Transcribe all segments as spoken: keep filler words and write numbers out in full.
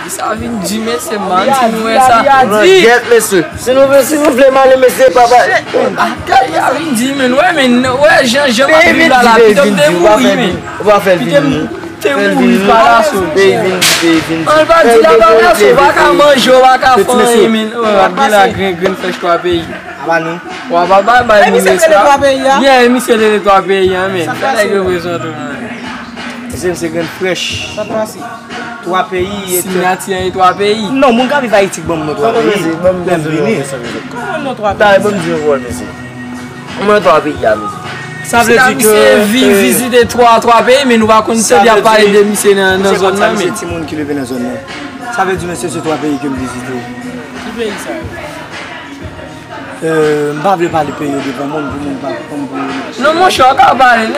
Sa vin di, mesye, man, si nou wè sa. Langyèt, mesye. Si nou vle, si nou vle m ale, mesye, papa. Kay a vin di, men, wè, men, wè, jan, jan m ap viv la, la, pito m te mouri, men. Ou pa fè l vin. Te mouri pa la sou. Peyi vin, peyi vin. An pa di la pa la sou, pa ka manje, pa ka fè anyen, men. Wè, ap gen la grenn, grenn frèch twa peyi. Aba nou. Wè, pa bay bay moun respè. Misye te de twa peyi a, men. Fè nèg yo prezante, man. Misye, misye grenn frèch. Sa pase? Twa peyi. Sinyati an e twa peyi. Non, moun ka viv Ayiti k ban m non twa peyi. Lè m vini. Kòman non twa peyi? Ban m di yon pawòl, mesye. Mwen twa peyi a, mesye. Sa vle di ke, misye vin vizite twa, twa peyi, men nou pa konn tande y ap pale de misye nan, nan zòn nan, men. Se timoun ki leve nan zòn nan. Sa vle di, mesye, se twa peyi ke m vizite. Ki peyi sa yo? Euh, m pa vle pale peyi yo devan moun pou moun pa konn pou. Non, monchè, w ka pale,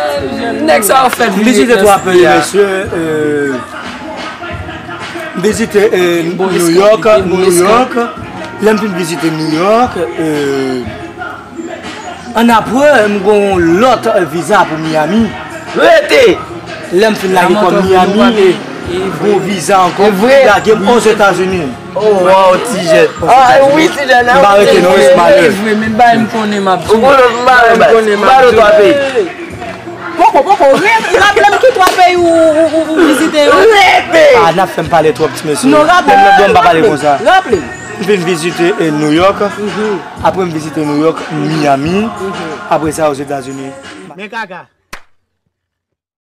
nèg sa yo fèt vini. M vizite twa peyi, mesye. Euh, m vizite, euh, New York, New York. Lè m fin vizite New York, euh, annapre, m gon lòt viza pou Miami. Rete! Lè m fin lage kò Miami, e gon viza ankò, lage m Ozetazini. Oh, wow, ti jèn. Ah, wi, ti jèn. M pa rete non, se malè. Vre, men bay m konnen m ap di. Ou konnen m malè, bay. M konnen m ap di. Poko, poko, raple m ki twa peyi ou, ou, ou, ou vizite yo. Rete! Ah, n ap fè m pale twòp, ti mesye. Non, raple m. Lè m nan dwòm, m pa pale konsa. Raple m. M vin vizite, eh, New York. Apre m vizite New York, Miami. Apre sa, Ozetazini. Men kaka.